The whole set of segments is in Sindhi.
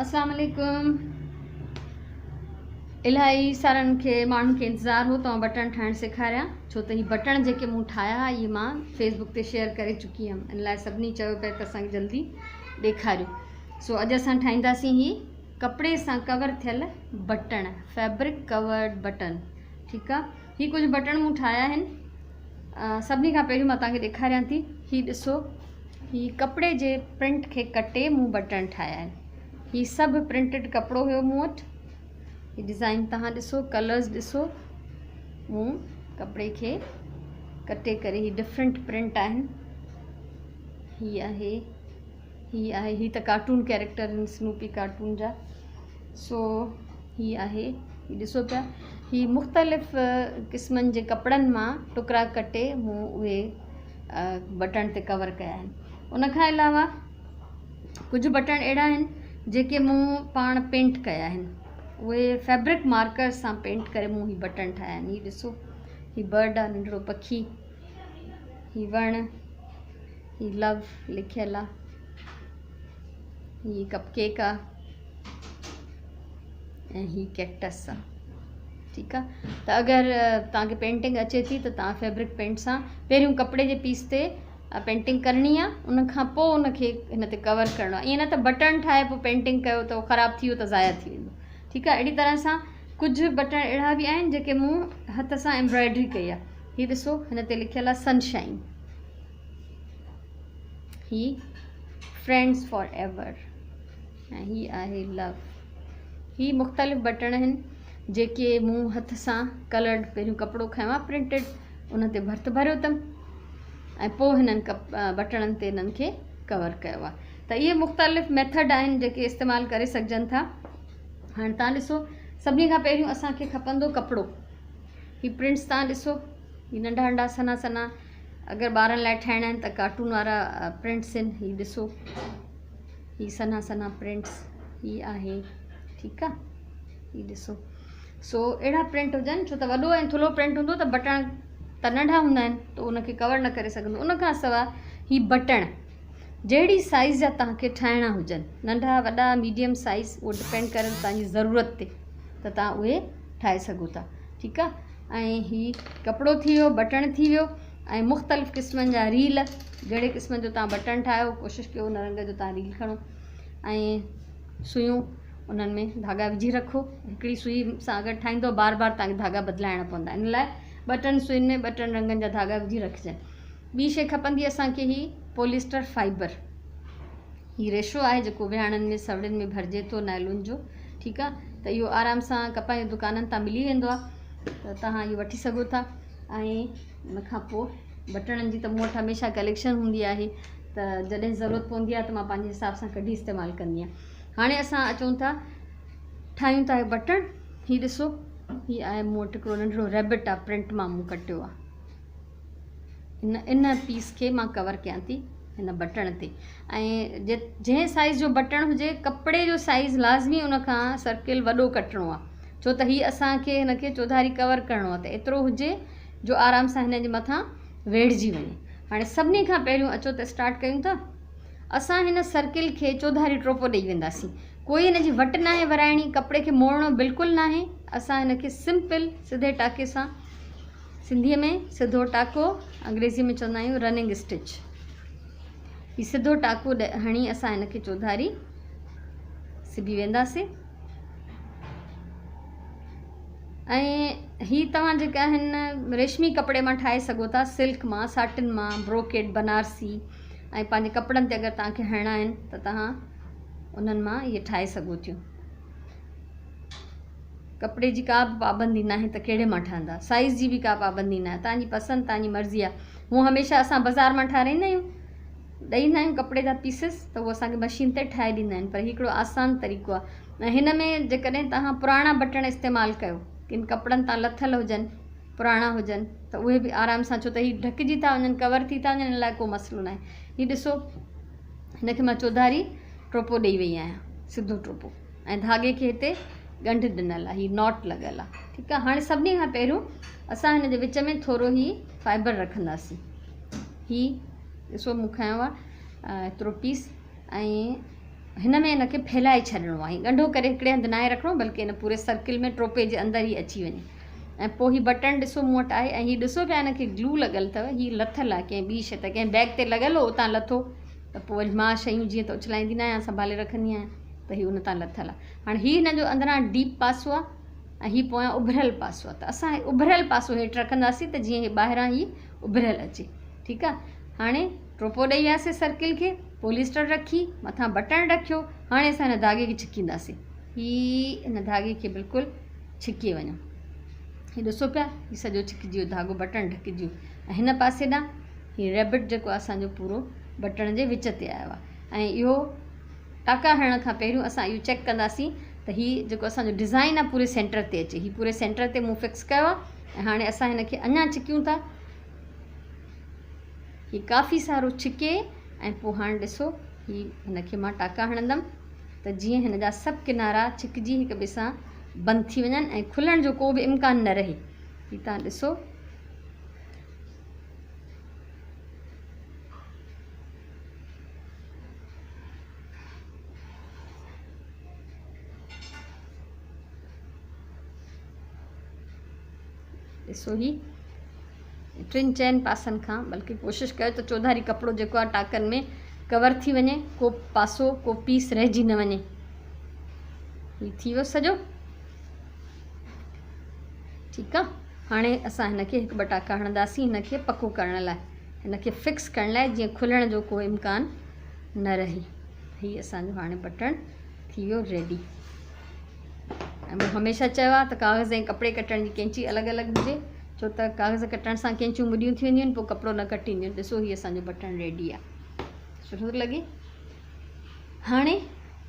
اسلام عليڪم الاهي سارن کي ماڻهن کي انتظار هو ته بٽڻ ٺاهڻ سيکاريان ڇو ته هي بٽڻ جيڪي مون ٺاهيا اهي مان فيسبوڪ تي شيئر ڪري چڪي هيم ان لاء سڀني چيو پئي ته اسانکي جلدي ڏيکاريو. سو اڄ اسان ٺاهينداسين هي ڪپڙي سان ڪور ٿيل بٽڻ، فيبرڪ ڪورڊ بٽن، ٺيڪ آ. هي ڪجهه بٽڻ مون ٺاهيا آهن. سڀني کان پهريون مان توهان کي ڏيکاريان ٿي. هي ڏسو، هي ڪپڙي جي پرنٽ کي ڪٽي مون بٽڻ ٺاهيا آهن. هي سڀ پرنٽيڊ ڪپڙو هيو مون وٽ. هي ڊزائن توهان ڏسو، ڪلرز ڏسو. مون ڪپڙي کي ڪٽي ڪري هي ڊفرنٽ پرنٽ آهن. هي آهي، هي آهي، هي ته ڪارٽون ڪيريڪٽر آهن سنوپي ڪارٽون جا. سو هي آهي، هي ڏسو پيا، هي مختلف قسمن جي ڪپڙن مان ٽڪرا ڪٽي مون اهي بٽڻ تي ڪور ڪيا آهن. ان کان علاوه ڪجهه بٽڻ اهڙا آهن جيڪي مون پاڻ پينٽ ڪيا آهن. اهي فيبرڪ مارڪر سان پينٽ ڪري مون هي بٽڻ ٺاهيا آهن. هي ڏسو، هي برڊ آهي، ننڍڙو پکي، هي وڻ، هي لو لکيل آهي، هي ڪپ ڪيڪ آهي ۽ هي ڪيڪٽس آهي. ٺيڪ آهي ته اگر توهان کي پينٽنگ اچي ٿي ته توهان فيبرڪ پينٽ سان پهريون ڪپڙي جي پيس تي پينٽنگ ڪرڻي آهي ان کان پوء ان کي هن تي ڪور ڪرڻو آهي. ائين نه ته بٽڻ ٺاهي پوء پينٽنگ ڪيو ته اهو خراب ٿي ويو ته ضايع ٿي ويندو. ٺيڪ آهي، اهڙي طرح سان ڪجهه بٽڻ اهڙا به آهن جيڪي مون هٿ سان ايمبرائڊري ڪئي آهي. هي ڏسو، هن تي لکيل آهي سن shine, he friends for ever ۽ هي آهي لو. هي مختلف بٽڻ آهن جيڪي مون هٿ سان ڪلرڊ پهريون ڪپڙو کنيو آهي پرنٽيڊ، ان تي ڀرت ڀريو اٿم ۽ پوء هنن بٽڻن تي هنن کي ڪور ڪيو آهي. ته اهي مختلف ميٿڊ آهن جيڪي استعمال ڪري سگهجن ٿا. هاڻي تان ڏسو، سڀني کان پهريون اسان کي کپندو ڪپڙو. هي پرنٽس تان ڏسو، هي ننڍا ننڍا سنها سنها اگر ٻارن لاء ٺاهڻا آهن ته ڪارٽون وارا پرنٽس آهن. هي ڏسو، هي سنها سنها پرنٽس هي آهي. ٺيڪ آ، هي ڏسو. سو اهڙا پرنٽ هجن، ڇو ته وڏو ۽ ٿلهو پرنٽ هوندو ته بٽڻ ته ننڍا هوندا آهن ته ان کي ڪور نه ڪري سگهندو. ان کان سواء هي بٽڻ جهڙي سائيز جا توهان کي ٺاهڻا هجن، ننڍا وڏا ميڊيم سائيز، اهو ڊپينڊ ڪري ٿو توهان جي ضرورت تي ته توهان اهي ٺاهي سگهو ٿا. ٺيڪ آ، ۽ هي ڪپڙو ٿي ويو، بٽڻ ٿي ويو ۽ مختلف قسمن جا ريل، جهڙي قسم جو توهان بٽڻ ٺاهيو ڪوشش ڪيو ان رنگ جو توهان ريل کڻو ۽ سيون انهن ۾ ڌاڳا وجهي رکو. هڪڙي سئي سان اگر ٺاهيندو بار بار توهان کي ڌاڳا بدلائڻا پوندا، ان لاء ٻه ٽن سئين ۾ ٻه ٽن رنگن جا ڌاڳا وجهي رکجن. ٻي شيء کپندي اسان کي هي پوليسٽر فائبر، هي ريشو آهي جيڪو ويهاڻن ۾ سوڙين ۾ ڀرجي ٿو نائلون جو. ٺيڪ آ، ته اهو آرام سان ڪپائي جي دڪانن تان ملي ويندو آ ته توهان اهو وٺي سگهو ٿا. ۽ ان کان پوء بٽڻن جي ته مون وٽ هميشه ڪليڪشن هوندي آهي ته جڏهن ضرورت پوندي آ ته مان پنهنجي حساب سان ڪڍي استعمال ڪندي آهيان. هاڻي اسان اچون ٿا ٺاهيون ٿا بٽڻ. هي ڏسو، هي آهي مون وٽ هڪڙو ننڍڙو ريبٽ آ، پرنٽ مان مون ڪٽيو آ. ان ان پيس کي مان ڪور ڪيان ٿي هن بٽڻ تي ۽ جنهن سائيز جو بٽڻ هجي ڪپڙي جو سائيز لازمي ان کان سرڪل وڏو ڪٽڻو آ، ڇو ته هي اسان کي هن کي چوڌاري ڪور ڪرڻو آ ته ايترو هجي جو آرام سان هن جي مٿان ويڙهجي وڃي. هاڻي سڀني کان پهريون اچو ته اسٽارٽ ڪيون ٿا. اسان هن سرڪل کي چوڌاري ٽوپو ڏئي وينداسين. ڪوئي هن جي وٽ ناهي ورائڻي، ڪپڙي کي موڙڻو بلڪل ناهي. اسان هن کي سمپل سڌي ٽاڪي سان، سنڌيء ۾ سڌو ٽاڪو، انگريزيء ۾ چوندا آهيون رننگ اسٽچ. هي سڌو ٽاڪو هڻي اسان هن کي چوڌاري سبي وينداسين. ۽ هي توهان جيڪا آهن ريشمي ڪپڙي مان ٺاهي سگهو ٿا، سلڪ مان، ساٽن مان، بروڪيڊ، بنارسي ۽ پنهنجي ڪپڙن تي اگر توهان کي هڻڻا آهن ته توهان انهن مان اهي ٺاهي سگهو ٿيون. ڪپڙي جي ڪا به پابندي ناهي ته ڪهڙي مان ٺهندا، سائيز جي به ڪا پابندي ناهي، توهان جي پسند توهان جي مرضي آهي. هونء هميشه اسان بازار مان ٺاراهيندا آهيون، ڏئيندا آهيون ڪپڙي جا پيسز ته هو اسان کي مشين تي ٺاهي ڏيندا آهن، پر هي هڪڙو آسان طريقو آهي. ۽ هن ۾ جيڪڏهن توهان پراڻا بٽڻ استعمال ڪيو، ڪن ڪپڙن تان لٿل هجن، پراڻا هجن ته اهي به آرام سان، ڇو ته هي ڍڪجي ٿا وڃن، ڪور ٿي ٿا وڃن، ان لاء ڪو مسئلو ناهي. هي ڏسو هن کي مان چوڌاري ٽوپو ڏئي وئي آهيان، سڌو ٽوپو. ۽ ڌاڳي کي هتي ڳنڍ ڏنل آهي، هي not لڳل آهي. ٺيڪ آهي، هاڻي سڀني کان پهريون اسان هن جي وچ ۾ ٿورو هي فائبر رکنداسين. هي ڏسو مون کنيو آهي ايترو پيس ۽ هن ۾ هن کي ڦهلائي ڇڏڻو آهي. ڳنڍو ڪري هڪڙي هنڌ ناهي رکڻو بلڪه هن پوري سرڪل ۾ ٽوپي جي اندر ئي اچي وڃي. ۽ پوء هي بٽڻ ڏسو مون وٽ آهي ۽ هي ڏسو پيا هن کي گلو لڳل اٿو، هي لٿل آهي ڪنهن ٻي شيء تي، ڪنهن بيگ تي لڳل هو اتان لٿو ته پوء وري مان شيون جيئن ته اڇلائيندي نه آهيان سنڀالي رکندي آهيان ته هي ان تان لٿل آهي. هاڻي هي هن جو اندران ڊيپ پاسو آهي ۽ هي پويان اڀريل پاسو آهي ته اسان هي اڀريل پاسو هيٺ رکنداسين ته جيئن هي ٻاهران هي اڀريل اچي. ٺيڪ آهي هاڻي ٽوپو ڏئي وياسي سرڪل کي، پوليسٽر رکي مٿان بٽڻ رکيو. هاڻي اسان هن ڌاڳي کي ڇڪينداسين. هي هن ڌاڳي کي بلڪل ڇڪي وڃو. هي ڏسو پيا هي سڄو ڇڪجي ويو ڌاڳو، بٽڻ ڍڪجي ويو. ۽ هن پاسي ڏانهن هي ريبٽ جيڪو آهي اسان جو پورو بٽڻ جي وچ تي آيو آهي. ۽ اهو ٽاڪا هڻڻ کان پهريون اسان اهو چيڪ ڪنداسين ته هي جيڪو اسان جو ڊزائن آهي پوري سينٽر تي اچي. هي پوري سينٽر تي مون فڪس ڪيو آهي ۽ هاڻي اسان هن کي اڃا ڇڪيون ٿا. هي ڪافي سارو ڇڪي ۽ پوء هاڻ ڏسو هي هن کي مان ٽاڪا هڻندم ته جيئن هن جا سڀ ڪنارا ڇڪجي هڪ ٻئي سان بند ٿي وڃن ۽ کلڻ جو ڪو به امڪان نه رهي. هي تان ڏسو. ڏسو هي ٽن چئن پاسن کان بلڪه ڪوشش ڪيو ته چوڌاري ڪپڙو جيڪو آهي ٽاڪن ۾ ڪور ٿي وڃي، ڪو پاسو ڪو پيس رهجي نه وڃي. هي ٿي ويو سڄو. ٺيڪ آ هاڻي اسان هن کي هڪ ٻه ٽاڪا هڻنداسين هن کي پڪو ڪرڻ لاء، هن کي فڪس ڪرڻ لاء جيئن کلڻ جو ڪو امڪان نه رهي. هي اسان جو هاڻي بٽڻ ٿي ويو ريڊي. ۽ مون هميشه چيو آهي ته ڪاغذ ۽ ڪپڙي ڪٽڻ جي ڪينچي الڳ الڳ هجي ڇو ته ڪاغذ ڪٽڻ سان ڪينچيون مڏيون ٿي وينديون آهن پوء ڪپڙو نه ڪٽينديون آهن. ڏسو هي اسان جو بٽڻ ريڊي آهي. سٺو ٿو لڳي. هاڻي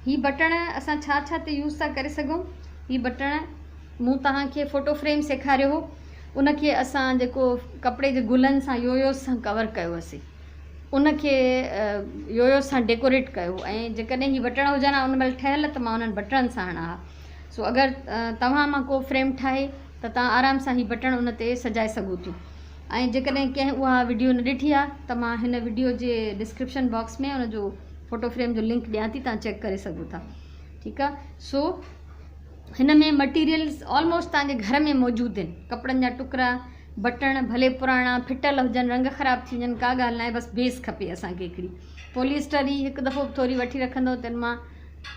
هي بٽڻ اسان ڇا ڇا تي يوز ٿا ڪري سگهون. هي بٽڻ مون توهان کي فوٽو فريم سيکاريو هو ان کي اسان جيڪو ڪپڙي جي گلن سان يويوز سان ڪور ڪيو هوسي ان کي يويو سان ڊيڪوريٽ ڪيو ۽ جيڪڏهن هي بٽڻ هجن ها ان مهل ٺهيل ته مان انهن بٽڻن سان هڻان ها. سو اگر توهان مان ڪو فريم ٺاهي ته توهان آرام سان هي بٽڻ ان تي سجائي سگهو ٿيون. ۽ جيڪڏهن ڪنهن اها وڊيو نه ڏٺي آهي ته مان هن وڊيو جي ڊسڪرپشن باڪس ۾ ان جو فوٽو فريم جو لنڪ ڏيان ٿي، توهان چيڪ ڪري سگهو ٿا. ٺيڪ آهي. سو هن ۾ مٽيريلز آلموسٽ توهان جي گهر ۾ موجود آهن. ڪپڙن جا ٽڪرا، بٽڻ ڀلي پراڻا ڦٽل هجن، رنگ خراب ٿي وڃن، ڪا ڳالهه ناهي، بس بيس کپي اسان کي هڪڙي پوليسٽر ئي هڪ دفعو به ٿوري وٺي رکندو تن مان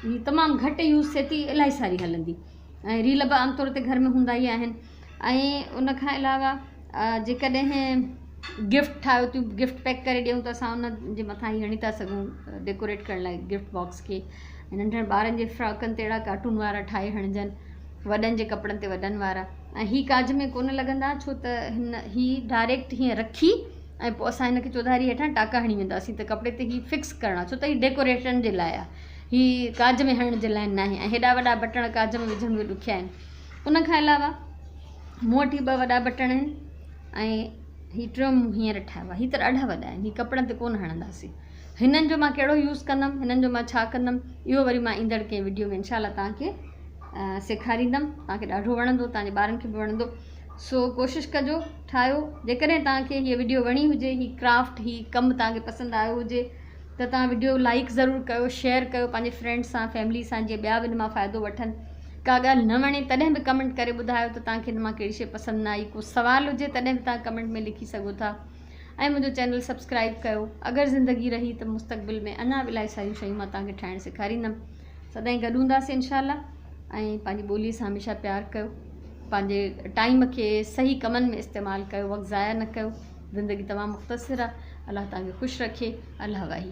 هي تمام گهٽ يوز ٿئي ٿي، الاهي ساري هلندي ۽ ريل به عام طور تي گهر ۾ هوندا ئي آهن. ۽ ان کان علاوه جيڪڏهن گفٽ ٺاهيو ٿيون گفٽ پيڪ ڪري ڏيون ته اسان ان جي مٿان هي هڻي ٿا سگهون ڊيڪوريٽ ڪرڻ لاء گفٽ باڪس کي. ۽ ننڍڙن ٻارن جي فراڪن تي اهڙا ڪارٽون وارا ٺاهي هڻجن، وڏن جي ڪپڙن تي وڏن وارا. ۽ هي ڪاج ۾ ڪونه لڳندا ڇو ته هن هي ڊائريڪٽ هيئن رکي ۽ پوء اسان هن کي چوڌاري هيٺان ٽاڪا هڻي وينداسين ته ڪپڙي تي هي فڪس ڪرڻا ڇو ته هي ڊيڪوريشن جي لاء آهي هي ڪاج ۾ هڻڻ جي لاء ناهي ۽ هيڏا وڏا بٽڻ ڪاج ۾ وجهڻ به ڏکيا آهن. ان کان علاوه مون وٽ هي ٻه وڏا بٽڻ آهن ۽ هي ٽيون مون هينئر ٺاهيو آهي. هي ته ڏاڍا وڏا آهن، هي ڪپڙن تي ڪونه هڻنداسين. هنن جو مان ڪهڙو يوز ڪندم، هنن جو مان ڇا ڪندم، اهو وري مان ايندڙ ڪنهن وڊيو ۾ انشاء الله توهان کي سيکاريندم. توهان کي ڏاڍو وڻندو، توهان جي ٻارن کي به وڻندو. سو ڪوشش ڪجو ٺاهيو. جيڪڏهن توهان کي هيء وڊيو وڻي هجي، هي ڪرافٽ هي ڪم توهان کي پسند آيو هجي ته توهان وڊيو لائيڪ ضرور ڪيو، شيئر ڪيو پنهنجي فرينڊ سان، فيملي سان، جيئن ٻيا به ان مان فائدو وٺن. ڪا ڳالهه نه وڻي تڏهن به ڪمينٽ ڪري ٻڌايو ته توهان کي ان مان ڪهڙي شيء پسند نه آئي. ڪو سوال هجي تڏهن به توهان ڪمينٽ ۾ لکي سگهو ٿا. ۽ منهنجو چينل سبسڪرائيب ڪيو. اگر زندگي رهي ته مستقبل ۾ اڃا به الاهي ساريون شيون مان توهان کي ٺاهڻ سيکاريندم. سدائين گڏ هونداسين انشاء الله. ۽ پنهنجي ٻولي سان هميشه پيار ڪيو. پنهنجي ٽائيم کي صحيح ڪمن ۾ استعمال ڪيو، وقت ضايع نه ڪيو. زندگي تمام مختصر آهي. الله توهان کي خوش رکي. الله واهي.